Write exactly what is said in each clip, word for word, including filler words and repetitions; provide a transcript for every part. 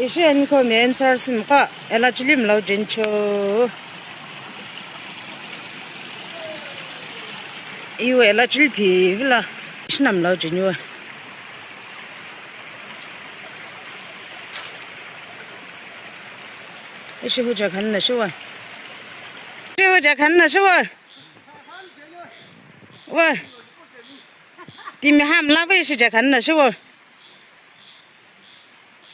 Ishi eniko me answer simqa ela chili mlau jencho. Iwe ela chili phi vila. Ishi na mlau jeniwe. Ishi huja khanna shiwa. Ishi huja khanna shiwa. Wa. Timi ham la ba ishi ja khanna shiwa.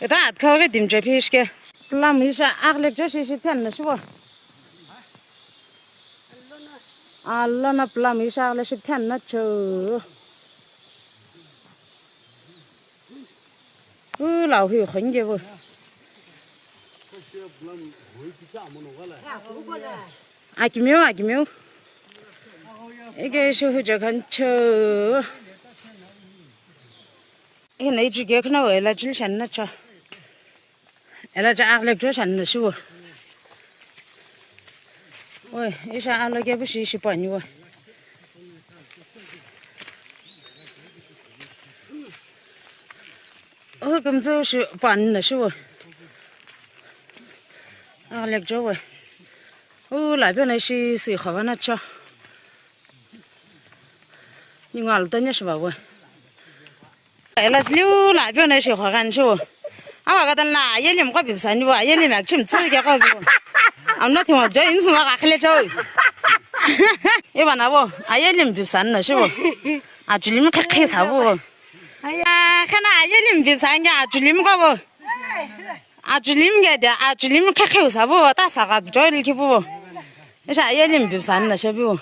Ita atkha ghi dimcha phi ishke. Plum isha aghilek jo shi shi phen na shibo. Alona plum isha aghile shi phen na cho. U lau hi khonge bo. Akimiu, akimiu. Ike shi huja khan cho. Ena ichu ke khna wela chil shan na cha. Ela cha aghilek jo shan na shiwo. Oi, isha alo ke bu shi shi pani wo. Oh, kumtsu shi pani na shiwo. Aghilek jo wo. U la pyo na shi si khawa na cha. Ningu alta nya shiba wo. Ela liu la pyo na shi khawa kan shiwo. Awa ka tan la ayelim ko bipsani wo, ayelim ak chim tsu ke ko bo. I'm not him of joy, imsu ma ka khle cho. Iba na wo, ayelim bipsani na shiwo. Achulim khe khe sa bo. Aya, khana ayelim bipsani achulim ko bo. Achulim ge de, achulim khe khe sa bo, ta sa ka joy li ki bo. Isha ayelim bipsani na shabi wo.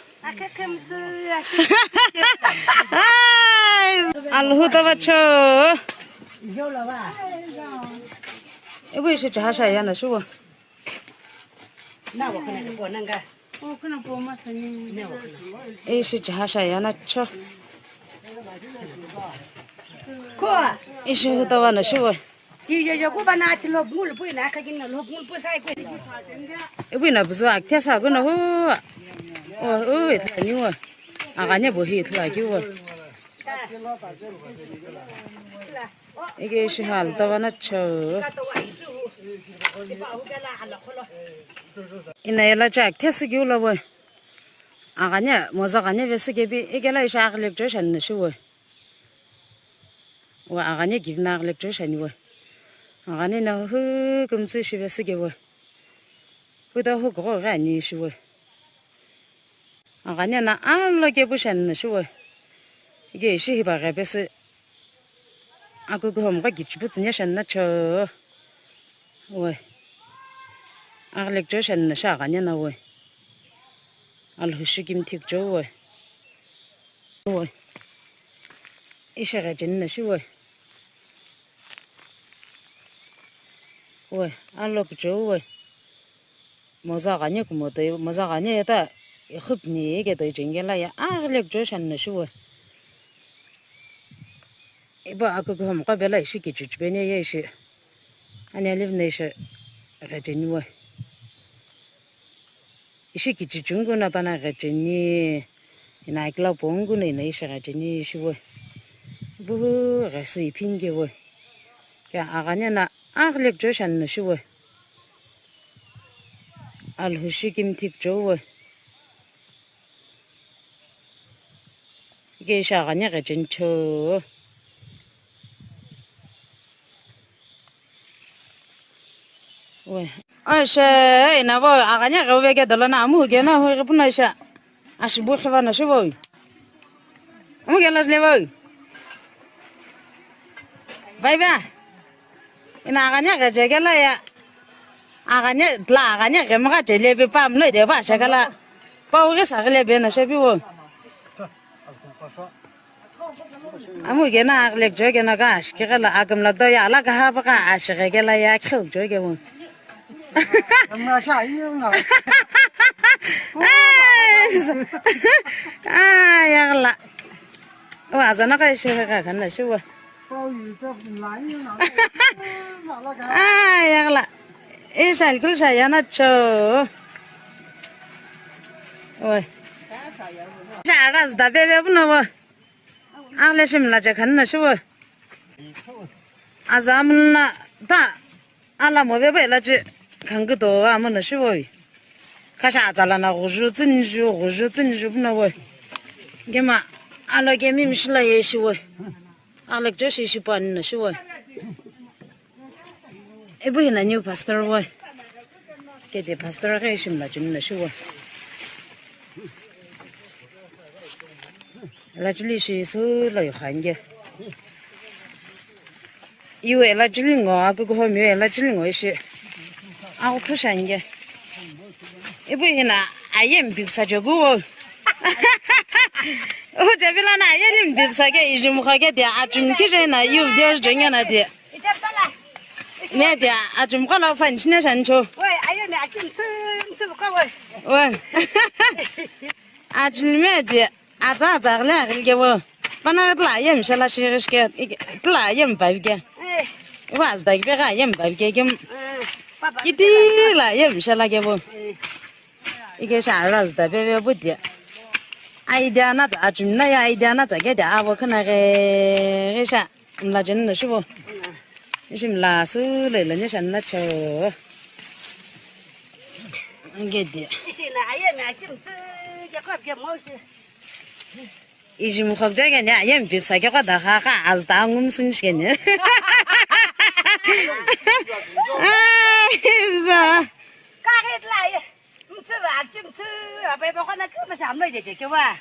Ai, alhu ta bacho. Ibu ishi chahasha ya na shiwo. Ishi chahasha ya na cho. Ishi hutawa na shiwo. Ibu ina buzu akthesa kuna hu. O, o, ithla niwa. Agane bo hi ithla kiwa. Ike ishi hal tawa na cho. Ina ela chak thesi kiu la bo. Agane, moza gane vesi kebi, ike la ishi aghilek jo shan na shiwo. Wa agane kivna aghilek jo shani wa. Agane na hu kumtsu shive sike wa. Huta hu gho gha ni shiwe. Agane na alo ke bu shan na shiwe. Ge shi hiba gha besi. Aku ku hom gha gichi bu tsinya shan na cho. We. Aghilek jo shan na sha agane na we. Alhu shi kim thik jo we. Oi. Ishi ghajeni na shi oi. Oi, alo kuchou oi. Moza ghanye kumo toi, moza ghanye ta ikhupni ike toi jengela ya, aghile kuchou shani na shi oi. Iba akukuhom qabela ishi kichuchubeni ye ishi. Ani alivna ishi ghajeni oi. Ishi kichichungu na pana ghajeni, ina akila pongu na ina ishi ghajeni ishi we. Buhu ghasi iphinge we. Kya aghanya na aghile kuchou shani na shi we. Alhu shi kimthi kuchou we. Ike ishi aghanya ghajeni cho. Oi. Oi, she, ina vo, aghanya ghe uveke dolo na, amu ghe na, hui ghe puna sha. Ashi bu khiva na shi vo. Amu ghe la shi le vo. Vai va. Ina aghanya ghe je ghe la ya. Aghanya, la aghanya ghe mga je le bi pa, mlo de ba sha ghe la. Pa u ghe sa ghe le be na she bi vo. Amu ghe na aghile kuchou ghe na ka ashi ghe la agam la do ya la ka ha ba ka ashi ghe ghe la ya kheu kuchou ghe mo. Amna sha yi na. Ah, ya la. Wa zana ka ishi ghe ka kana shi wa. Ah, ya la. Ishi alkul sha ya na cho. Oi. Sha ras da bebe bu no wa. Aghile shimla je khan na shi oi. Azamna ta. Ala mo vebo elachi khangküdo amo no shiwoi. Kasha atsala na ghuju tsüniju, ghuju tsüniju puno woi. Kema alo kemi mishila ye shiwoi. Alek jo shi shipu ani no shiwoi. Ibu hina new pastor woi. Kede pastor ghi ishi mlachimi no shiwoi. Elachili ishi sülo yukhange. Iwe elachili ngo, akukuho miwe elachili ngo ishi. Akuphu shange. Ibu hina aye mbipusa jogu wo. Uche bila na aye ni mbipusa ke ijimukha ke dia achumkhi je na yu video jenge na dia. Me dia achumkha la fan chine shancho. Woi, aye me achum tsu, tsu ko woi. Woi. Achum me dia. Aza aza ghle aghi ke bo. Pana tla yem shala shi ke. Tla yem ba ke. Eh. Wa azda ke ga yem ba ke kim. Eh, papa. Kiti la yem shala ke bo. Eh. Ike sha raz da bebe bu dia. Idea na ta achum na ya idea na ta ke da abo kana ge ge sha. Mla jen na shibo. Ishi mla su le le ne shan na cho. Nge de. Ishi na aye me achum tsu ke ko ke mo shi. Ishi mu khok jage ne aye me bip sa ke ko da kha kha az da ngum sun shi ne. Ai za. Ka rit la ye. Mtsu ba achum tsu abai ba ko na ku ma sa mo de je ke wa.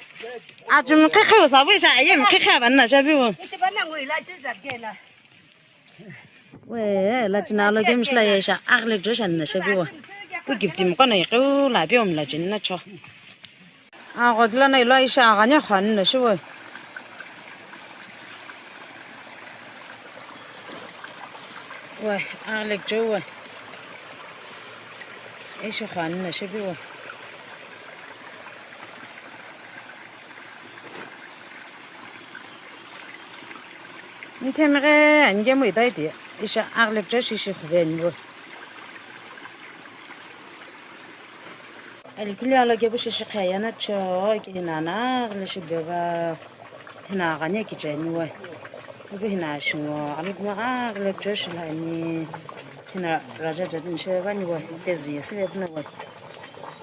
Achum khikhi sa bu sha aye me khikhi ba na sha bi wo. Ishi ba na ngui la shi za ke na. We, la china lo game shla ye sha, aghile jo sha na shebi wa. Ku gift mi kono ye ku la bi om la chin na cho. A go dla na ilo isha ga nya khan na shi we. We, aghile jo we. Isha khan na shebi wa. Nithemghe ani kemu itai ti isha aghile pücho shishi khuve ani vo. Alikhuli alo kepu shishi khaya na cho ke hina na aghile shibe va hina aghani kicheni we. Ipu hina shingo alu kuma aghile pücho shilani hina raja jatni sheve vani we. Pezi yesive puna we.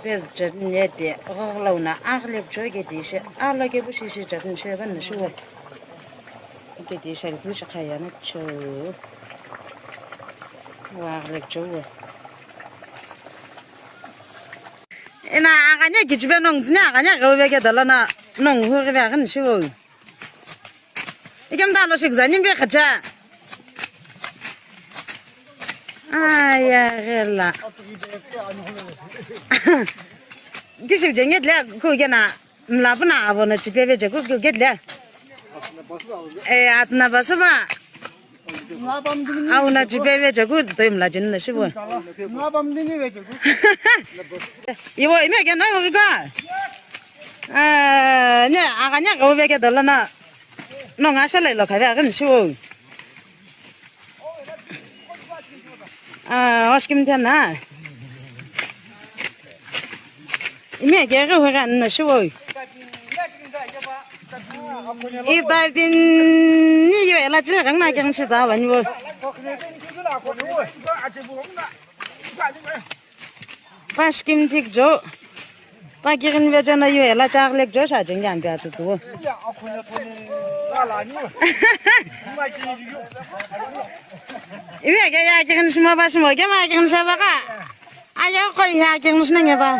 Pezi jatni yete ghoghlo na aghile pücho ke ti ishi alo kepu shishi jatni sheve vani shi we. Kedi shalikhulu shakha ya na cho. Wa aghile cho we. Ina aghani kichibe nong zini aghani aghe uve ke dala na nong hu ghive aghin shi wo. Ikem dalo shik zani be khacha. Aya ghela. Kishib jenget le khu ke na. Mla puna avo na chipe ve jaku ku gedle. Eh, atna basa ba. Au na chipe ve jaku toi mla jin na shibo. Ivo ime ke na hoga. Eh, ne aga ne go ve ke dala na. No nga shala ilo ka ve aga ni shibo. Ah, oshkim tena. Ime ke ke hore anna shiwoi. Ita bin ni yo ela chile kang na kang shi za wani wo. Pashkim thik jo. Pa kirin ve jana yu ela chak lek jo sha jeng yan pya tu tu. Iwe ke ya kirin shima ba shimo ke ma kirin sha ba ka. Aya ko ya kirin shna nge ba.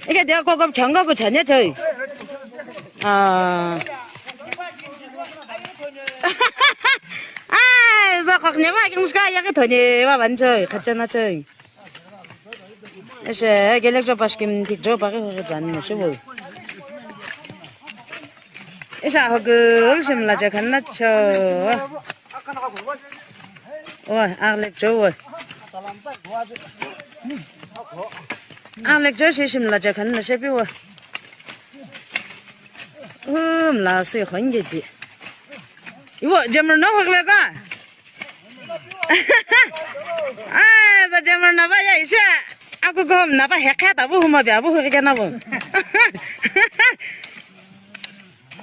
Ike dia ko ko changa ko chanya choi. Ah. Ai, za khok ne ba kirin shka ya ke thone ba ban choi, khachana choi. Ese gelek jo pashkim thik jo pagi ho zan ne shibo. Ese ho gul shim la ja khan na cho. O aglek jo. Aglek jo shi shim la ja khan na shebi wo. Um la si khon ge di. Iwo jamar no ho ga. Ai, za jamar na ba ya isha. Aku ko na ba he kha ta bu huma bia bu hu ke na bu.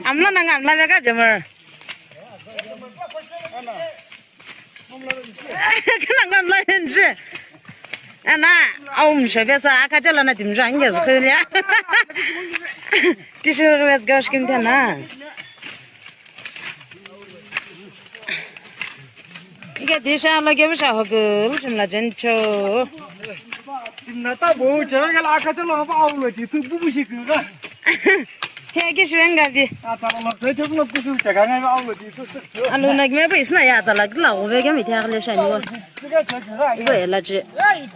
Amla na ngamla be ka jamar. Kana ngamla nje. Ana, au msho pesa, akachela na timjo angezi khulya. Kishu res gosh kim tena. Ike disha lo ke busha hoku, bushim la jencho. Timna ta bo, chela ke la akachela ba au lo ti tu bu bu shi ku ga. He ke shwenga bi. Ata lo se te lo kusu te ga ngai au lo di tu. Alu na me ba isna ya ta la la go ve ke mi ta le shani wa. Ibo ela je.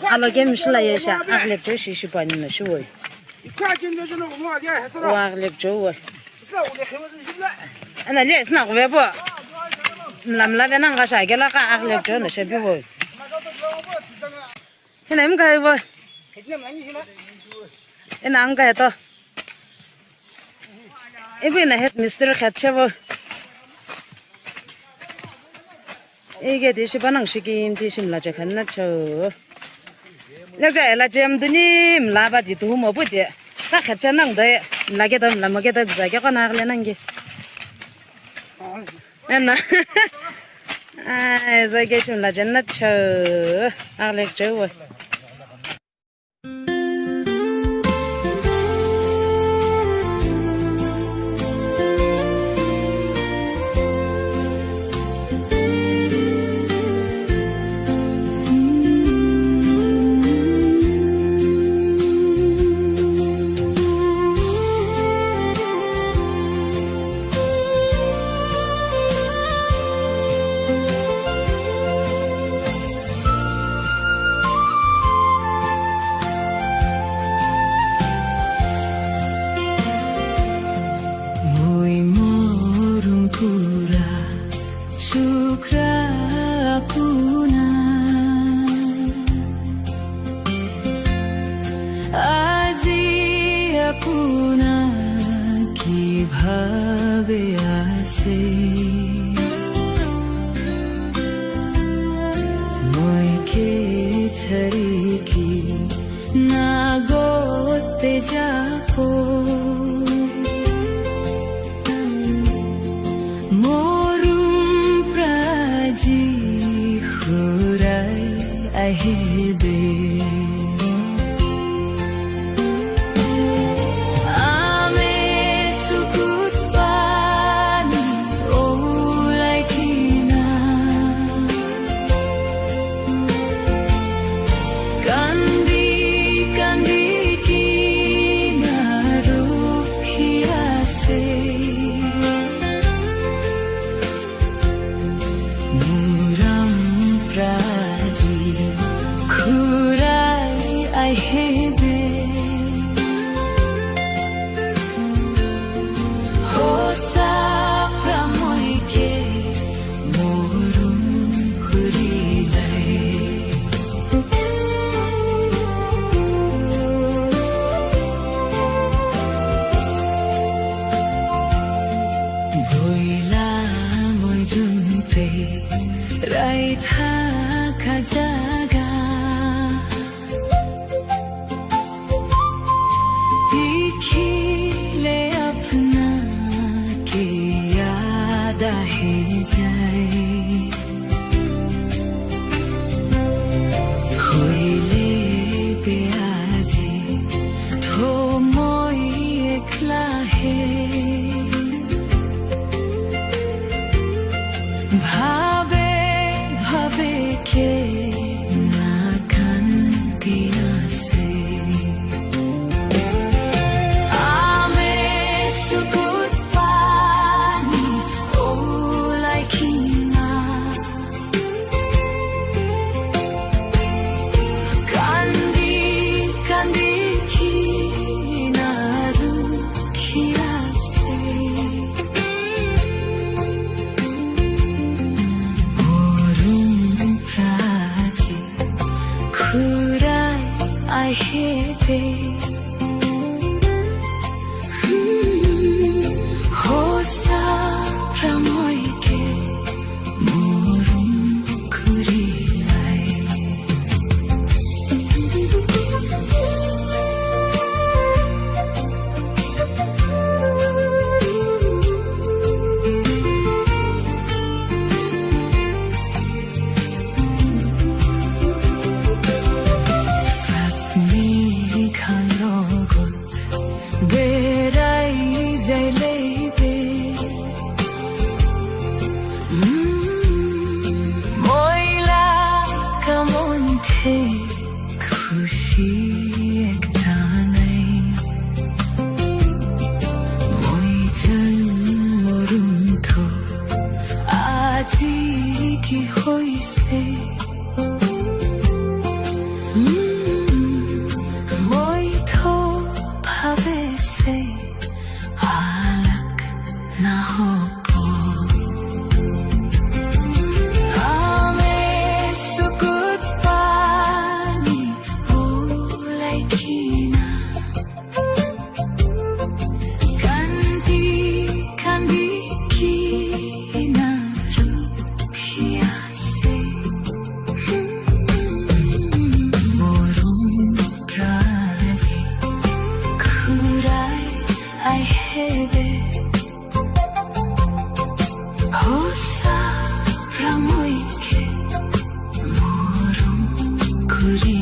Alo ke mi shla ye sha agle to shi shi pani na shi wo. Wa agle jo wo. Ana le isna go ve bo. Mla mla ve na nga sha ke la ka agle jo na she bi wo. Hina imka ibo. Ina angka heto. Ibo ina head mister khat chebo. Ige di shiba nang shikim di shim la chakhan na cho. Lega ela chem duni mla ba di tu mo bu de. Sa khat cha nang de. Mla ke do mla mo ke do za ke ko na le nang ge. Ana. Ai, zai ke shim la jannat cho. Aglek cho. Moi morung kura chukra apuna. Aji apuna kibhabe ase. Moi ke chari ki na gote japo. Morum praji khurai ahebe. Ame sukut pani olai kina. Kandi, kandi kina rukhi ase. Muram praji khurai ahebe. Hosa pramoike morum khurilai. Boila mojun pe raitha khajaga. Dikhile apna ke yaad aaye jai. Hoile pe aji thomoi ekla hai. Bhabe, bhabe ke na khanti ase. Ame sukut pani olai kina. Kandi, kandi kina rukhi ase. Morum praji khurai ahebe. Hosa pramoike morum khurilai. Khushi ekta nai. Moi chun morum tho aji ki hoise. Mm, moi tho bhave se alak na hobo. Ame sukut pani ulai kina. Kandi, kandi kina rukhia se. Morum kazi khurai ai hebe. Hosa ramoi ke morum kuri.